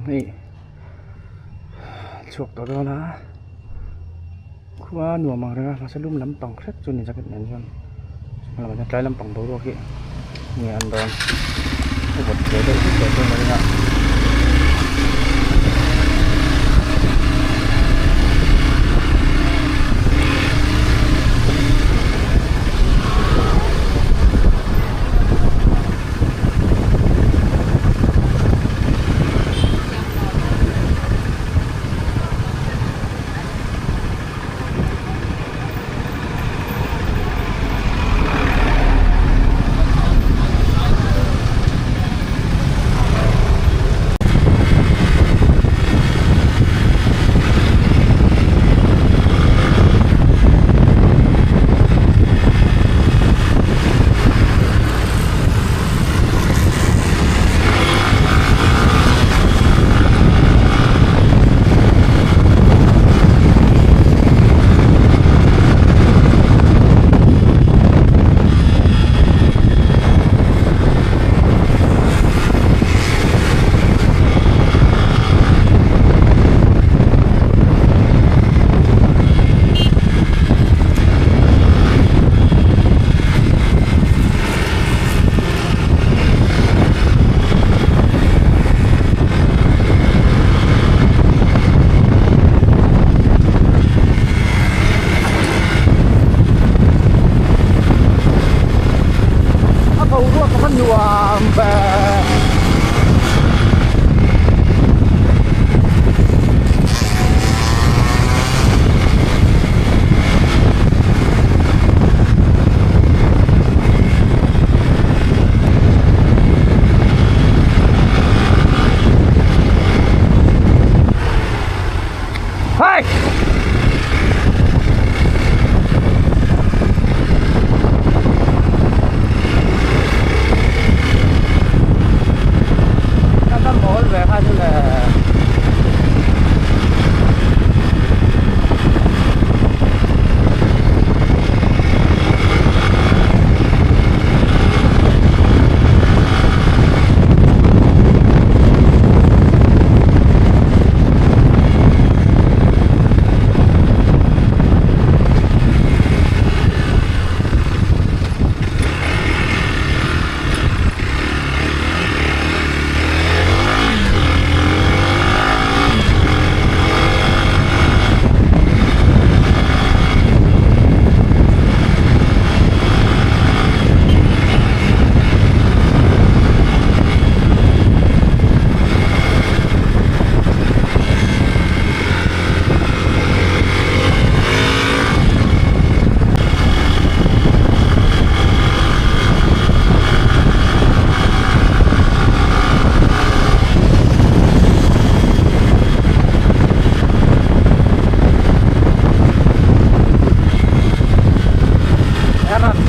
Hei chhuak tawh dawn a khua nuam ang reng a mahse lum lampang hrep chu ni jacket nen chuan hmalamah hian tlai lampang boruak hi nge an dawn a vawt ve deuh hlek tawh chuan ka ring a. A boruak a va nuam ve. Hey! Ka va mawl ve kha chu le.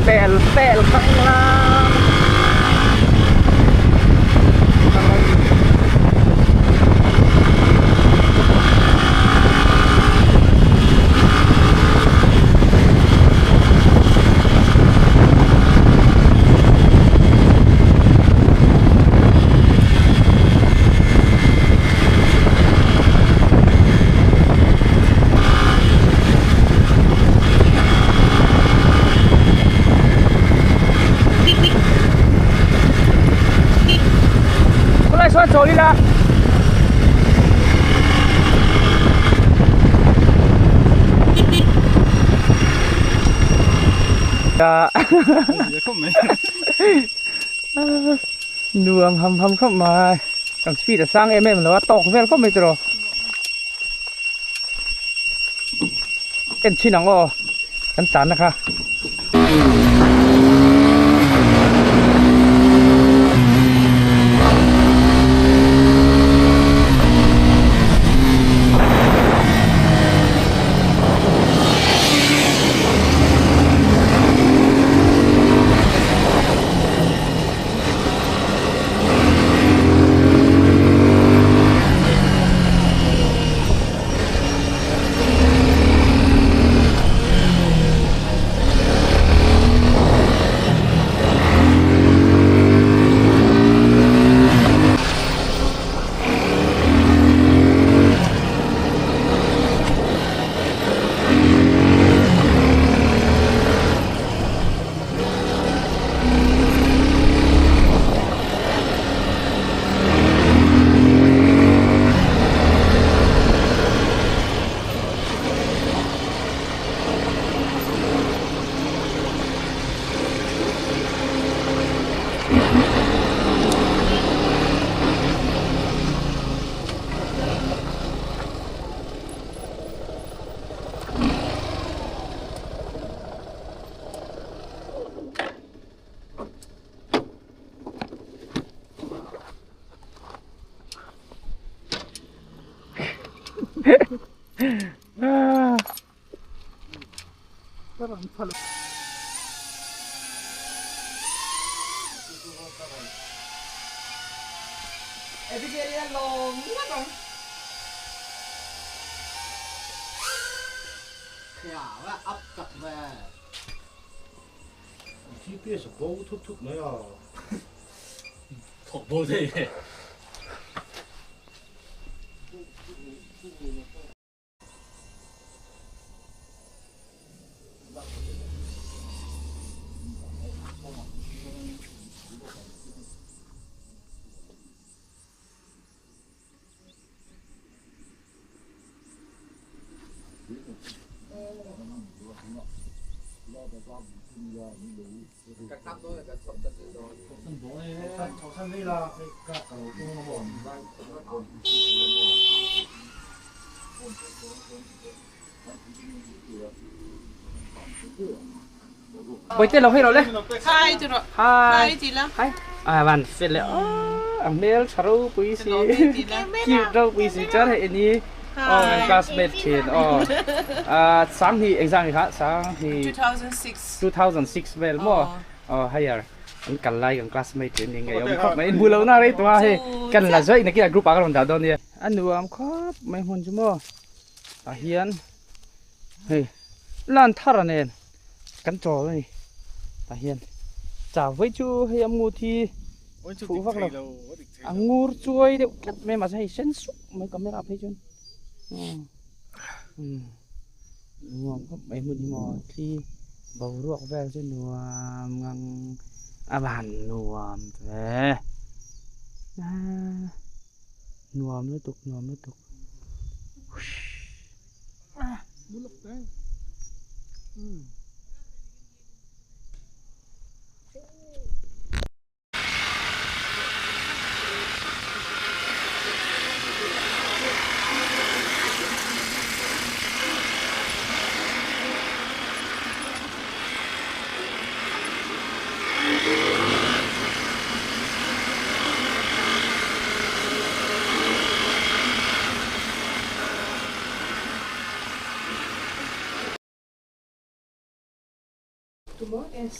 Pel pel khanglang. Khawlai sawn chawl ila. Nuam ham ham khawp mai. Kan speed a sang em em lo a tawk vel khawp mai tiraw. En chhin ang aw kan tan na kha. Bawihte lo hei rawh le. Hi ti rawh. Hi. Hi ti la. Hi. Ah van fel le. Ah ang hmel tha ropui si. Cute ropui si chuan hei ini. Oh kan classmate thin. Oh. Ah sang hi exam hi kha sang hi 2006. 2006 vel maw. Oh higher. An kal lai kan classmate thin ni ngei awm khawp mai. Inhmu lo na rei tua hei. Kan la zawih nakin a group ah ka rawn dah dawn nia. A nuam khawp mai hmun chu maw. Tah hian hei lan thar nen kan chawl a ni tah hian chau vawi chu hei a mut hi fuh vak lo a ngur chuai deuh tlat mai mahse hei sen suk mai camera phei chuan umm nuam khawp mai hmun hi maw thli boruak vel chu nuam ngang a van nuam ve nuam lutuk nuam lutuk.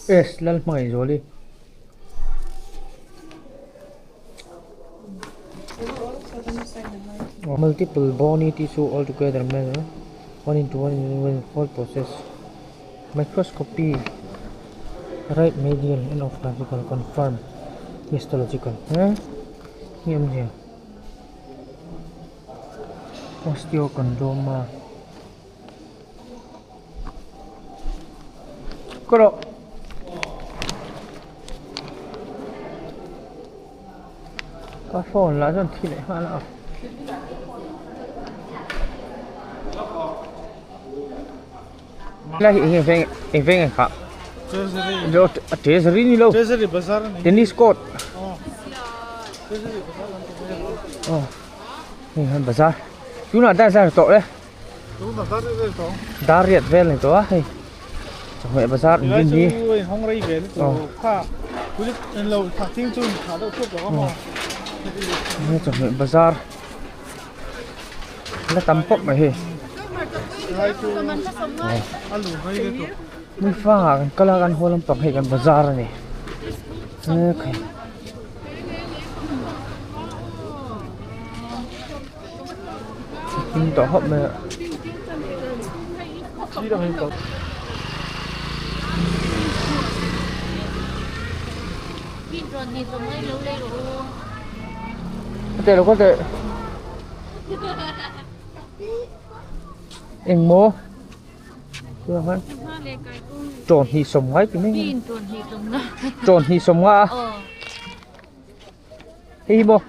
S Lalhmangaihzuali. Multiple bony tissue all together measure one into one into one whole process. Microscopy right medial end of clavicle confirm histological he hi awmzia osteochondroma ka rawh ka phone lah chuan thi leh nghal a. Lai hi eng veng eng veng ang kha Treasury ni lo Treasury bazar ni Tennis court oh hei han bazar tunah dar zar tawh le dar riat vel ni tawh a hei chawhmeh bazar in din hi chawhmeh bazar la tam pawp mai hei hmun fangah kan kal a kan haw lampang hei kan bazar a ni okay hming tawh hawp mai a. Teh lo ka teh. Eng maw? Tunah khan chaw hnih sawm ngai ti mai chaw hnih sawm nga a. Hei hi maw?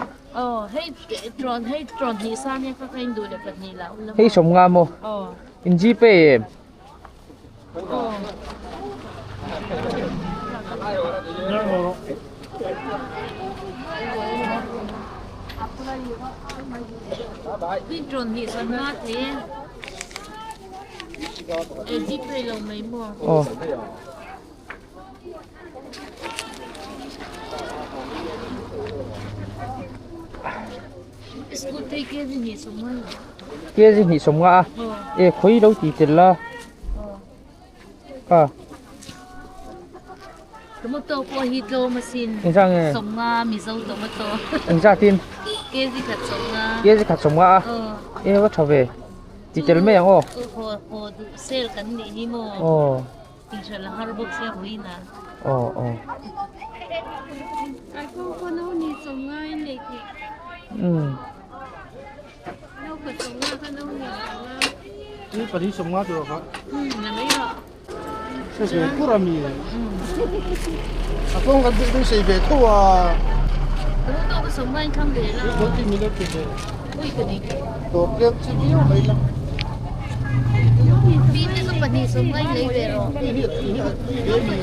Hei sawm nga maw? In gpay em? Aw. Kg hnih sawm nga a e khawi lo ti tel la a Tomato pawh hi tlawm asin engzah nge sawm nga mizo tomato engzah tin Kg khat sawmnga. Kg khat sawmnga a? Aw. E va tha ve. Ti tel mai ang aw. Aw haw haw duh sale kan nih hi maw. Aw. Inhralh a har bawk sia vawiin ah. Aw aw. Ai pawh khaw no ni sawmnga in nei theih. Umm. No khat sawmnga kha no ni sawmnga. Ni pahnih sawmnga tur a kha. Umm la mai rawh. Hre ve kur a mi. A kawng kan duh beisei ve tho a. Ka lu tawk a sawmnga in thlang ve la. Khaw ti min lo ti ve. Ui ka ni. Dawr tlem chi viau mai la. Bim te chu pahnih sawmnga in lei ve rawh.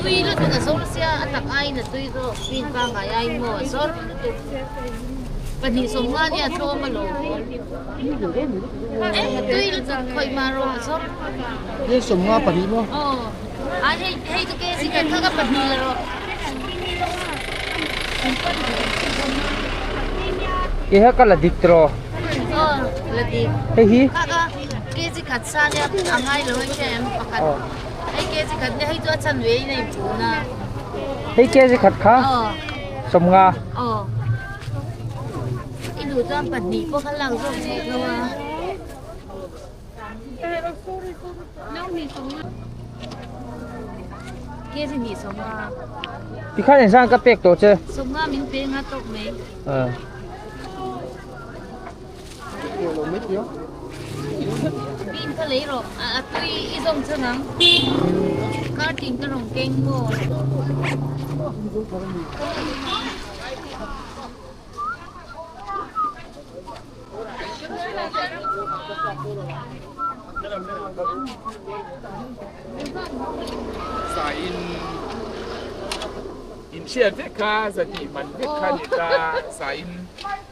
Tui lutuk a zawr sia a tak aiin a tui zawk pin pangngai aiin maw a zawr lutuk. Pahnih sawmnga nia tlawm alawm. Eh tui lutuk khawih mah rawh a zawr. Hei sawmnga pahnih maw? Aw a hei hei chu kg khat kha ka pahnih la rawh. Ke ha ka la dik tiraw? Aw la dik. Hei hi? Kha ka kg khat sa nia a ngai lo hei hria em pakhat. Hei kg khat nia hei chu a chan ve in a inpun a. Hei kg khat kha? Aw. Sawmnga. Aw. I duh chuan pahnih pawh kha lak zawk theih lo a. Tikhan engzan ka pek tawh che? Sawmnga min pe nga tawk mai. Pin kha lei rawh a tui i zawng chhan ang. Kar tin ka rawn keng maw? Sain in hriat vek kha zahnih man vek kha ni ta sain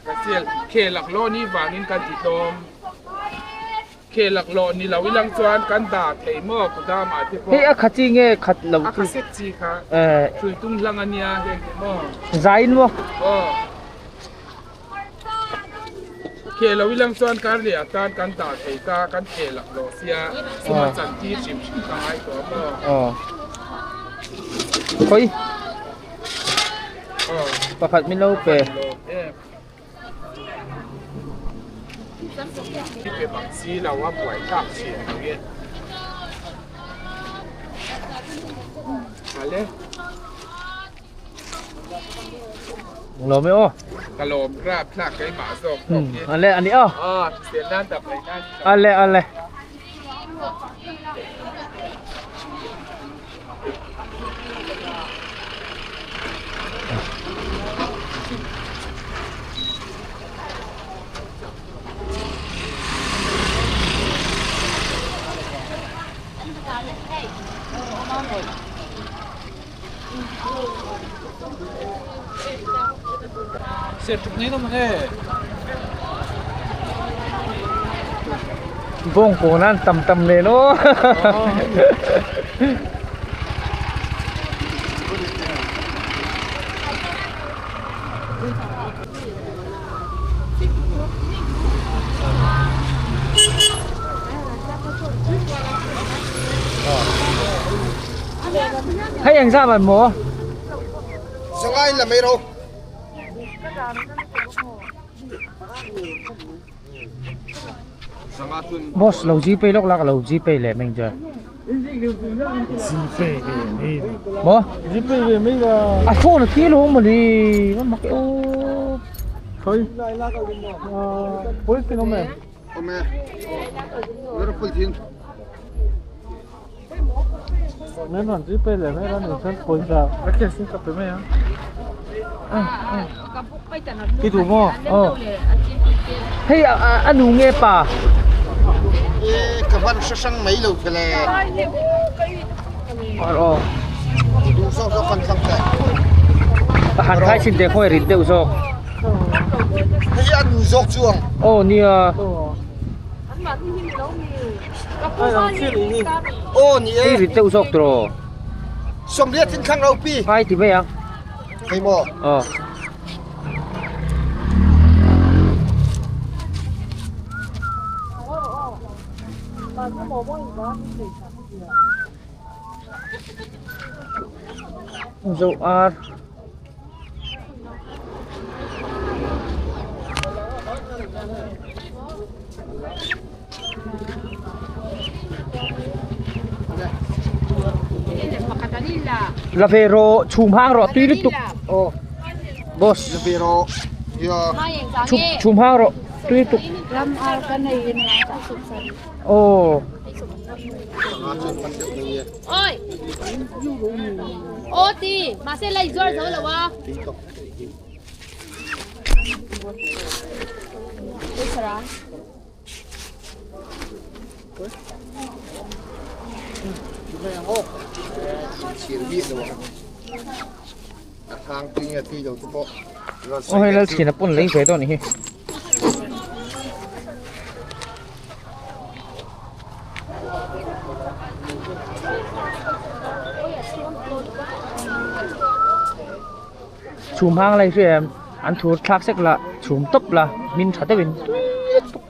ka sel khel laklawh ni vangin kan ti tlawm khel laklawh ni lo ilang chuan kan dah thei maw kudam ah te pawh Hei a khat chi nge khat lo a kha sek chi kha hrui tung hlang a nia heng te maw Zain maw aw. Kheh lo ilang chuan kar leh atan kan dah thei ta, kan kheh lak lo sia, suma chan tir hrim hrim ka ngai tawh a maw? Aw. Khawi? Aw. Pakhat min lo pe. Em. I pe bang si lo a buai thlak thin ang e. Hale. Lawm e aw. Ka lawm rap thlak keimah zawk tawk hi. Ale ani aw. Aw hrisel nan dap rei nan. Ale ale. Bawng kawn an tam tam nen aw. Hei eng zah man maw? Zangai la mai ro. Boss lo gpay lawk la ka lo gpay leh mai ang che. Gpay ve mai la. Maw? Gpay ve mai la. A phone a thi lo mawni mak e aw. Khoi. Police tin awm em? Awm e. Police tin. Mấy bạn chỉ pe leh mai ran chuan pawisa a cash in ka pe mai ang I duh maw? Aw. Hei a nu nge pa? E ka van hre hrang mai lo che le. Aw. Duh zawk zawk kan thlang ta. A han khai chin te khawi rit deuh zawk. Hei a nu zawk chu ang. Aw nia. Aw ni e. Hei rit deuh zawk tiraw. Sawmriat in thlang lo pi. Phai ti mai ang. Hei maw. Aw. Zo ar. La ve rawh chhum hang rawh tui lutuk aw boss La ve rawh ya chhum chhum hang rawh tui lutuk aw Oi Aw ti mahse la i zuar zo lo a. Aw hei Lalchhina pawn lei ve dawn a nih hi. Chhum hang lai hria em an thur thlak sek la chhum tawp la hmin tha deuhin tui lutuk.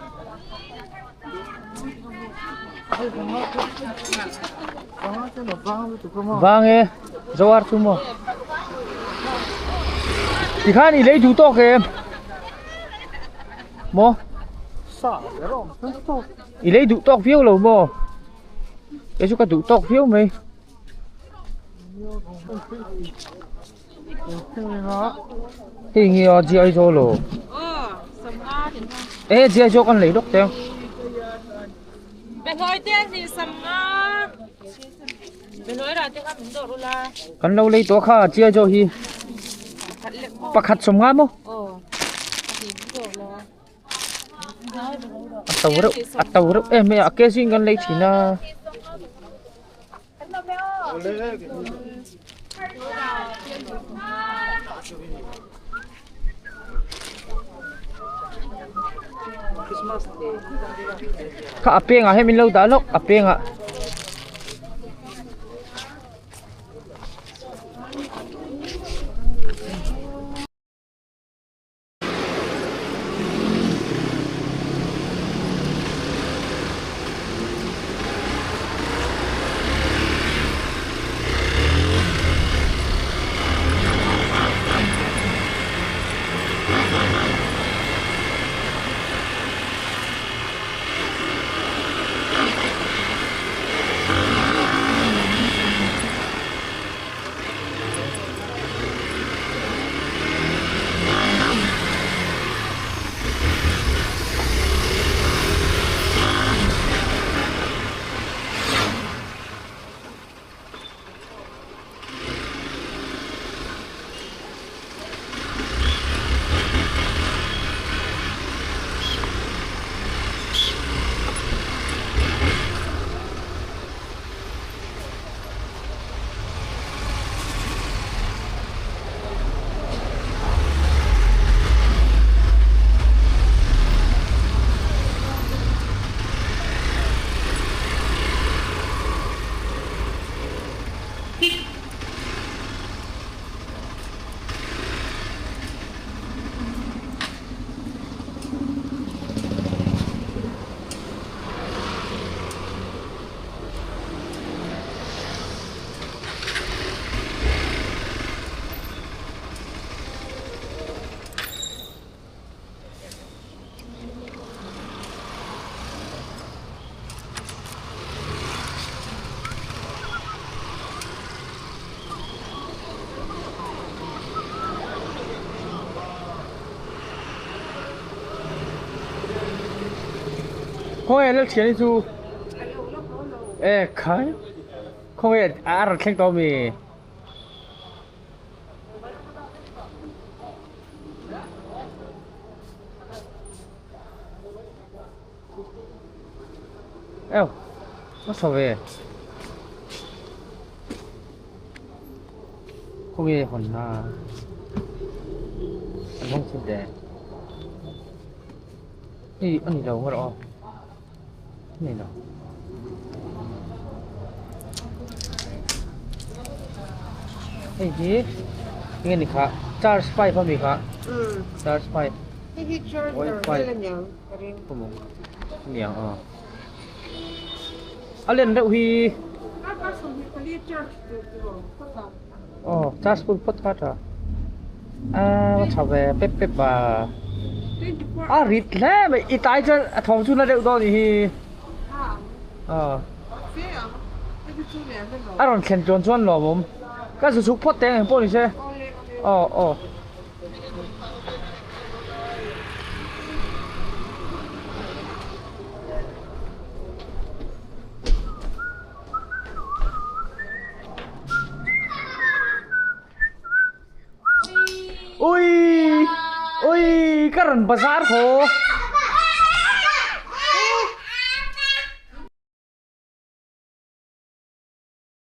Vang e Zoar chu maw tikhan i lei duh tawk em maw i lei duh tawk viau lo maw kei chu ka duh tawk viau mai. Hei nge a G Aizawl aw e G Aizawl kan lei lawk teh ang. Kan lo lei tawh kha G Aizawl hi pakhat sawmnga maw? A to reuh a to reuh em mai a a kg in kan lei thin a. Kha a pengah hian min lo dah lawk a pengah. Khawnge Lalthiani chu e khai khawnge a rawn thleng tawh ami? Eo a tha ve khawnge hawn na an hawng chhin teh hei a ni lo nge rawh aw a ni lo. Hei hi enge ni kha charge pipe a mi kha charge pipe oil pipe aniang aw a len reuh hi aw charge full phawt kha tha a va tha ve pep pep a. A rit hle mai i tai chuan a thawm chu na deuh dawn nih hi. A rawn thlen chuan chuan lawmawm. Ka zu chhuk phawt teh ang pawh ni se. Aw aw. Ui! Ui! Ka rawn bazar haw!